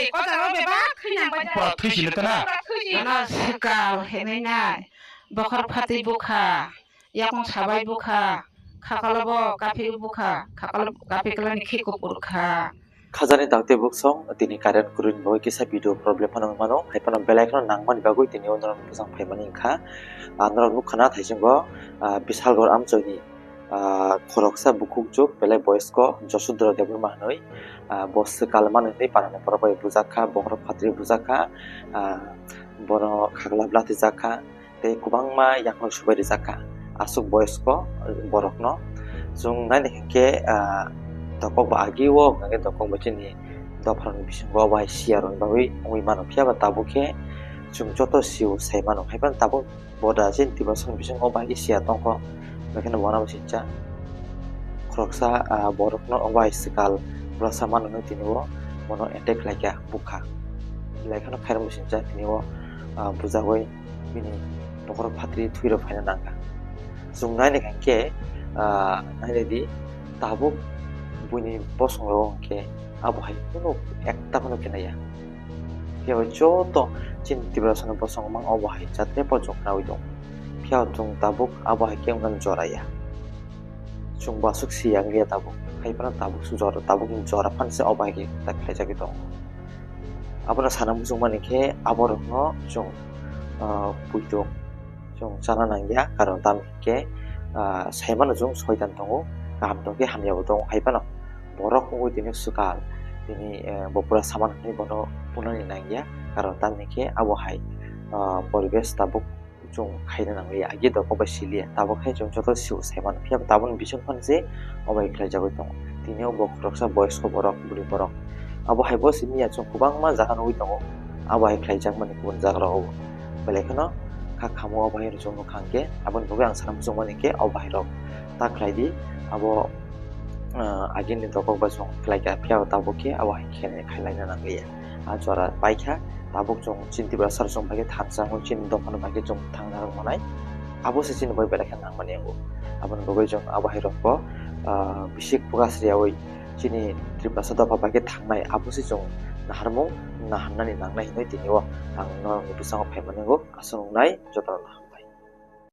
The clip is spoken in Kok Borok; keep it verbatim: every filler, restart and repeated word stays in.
Pora thwi sini tana. Ano swkal hinwi nai. Bokhor phatwi bukha. Yakung sabai bukha. Khakalo bo kaphi bukha. Khakalo kaphi kalani khi kupur kha. Khajani dakti buksong tini current kwrwini bagwi kisa video problem phano wngmano. Hai phano belai kheno nangmani bagwi tini o norok bwsang phaimani wngkha. Ah, norok nukha na thaisingo, ah, Bishalgarh amchoini, ah, khoroksa bukhukjwk belai boyosko Josudra Debbarma hinwi, ah, bo swkal mani hinwi panani borok bai bujakha, bokhorok phatri bujakha, ah, bono khagla bwlatwi jakha. Tei kwbangma yakno subai rijak kha aswk boyosko borokno. Chwng naina hinkhe, ah, dokok ba agi o hwnkhe dokok ba chini dopharokni bisingo bai siyarokni bagwi wngwi mano, phiya ba tabuk khe chwng joto sio sai mano, hai phano tabuk bo da chini Tiprasani bisingo bai khe siya tongkho, bekheno bono bo sincha khoroksa, ah, borokno o bai swkal bwlasa mano hinwi tini o bono attack khlaikha bukha, belai kheno khairokbo sincha tini o, ah, bujagwi bini bokhorok phatri thwirok phaina nangkha. Chwng naina hinkhe, ah, naina di, tabuk buini bosongrok hinkhe abo hai kunu ekta phano khenaya. Phiya bai joto chini Tiprasani bosong mang abo hai jatre pochok khnaui tongo. Phiya chwng tabuk abo hai khe wngkha joraya. Chwng bo aswk siya wngya tabuk. Hai phano tabuk jora, tabuk jora phan se abo hai khe tak khlaijagwi tongo. Abono sana muchungmani khe aborokno chwng, ah, puitok chwng chana nangya, karon tamo hinkhe, ah, saimano chwng soitan tongo, kaham tongkhe hamyabo tongo, hai phano borok wngwi tini swkal tini, eh, bo pura saman hinwi bono punani nangya, karon tamo hinkhe abo hai, ah, poribesh tabuk chwng khaina nanglia, agi dokok bai siliya, tabuk khe chwng joto sio sai mano. Phiya bo tabukni bising phano se obai khlaijagwi tongo. Tini o bo khoroksa boyosko borok, bwrwi borok. Abo hai bo simi ya chwng kwbangma jaga nugwi tongo. Abo hai khlaijakmani kubun jaga rok obo. Belai kheno kha khamu abo hai rw chwng nukha hwnkhe, aboni bagwi ang sana muchungmani khe obo hai rok ta khlai di. Abo, ah, agini dokok bai chwng khlaikha, phiya bo tabuk khe abo hai khe khaina nanglia. A jora paikha, tabuk chwng chini Tiprasa rok chwng bai khe thansa wng chini dophano bai khe chwng thangna rwk manai. Abo se chini bai belai khe nangmani wngo. Aboni bagwi chwng abo hai rokbo, ah, bisik puga sriyaui chini Tiprasa dopha bai khe thangnai. Abo se chwng naharmung naharnani nangnai hinwi tini o ang norokni bwskango phaimani wngo. Aswk wngnai jotono.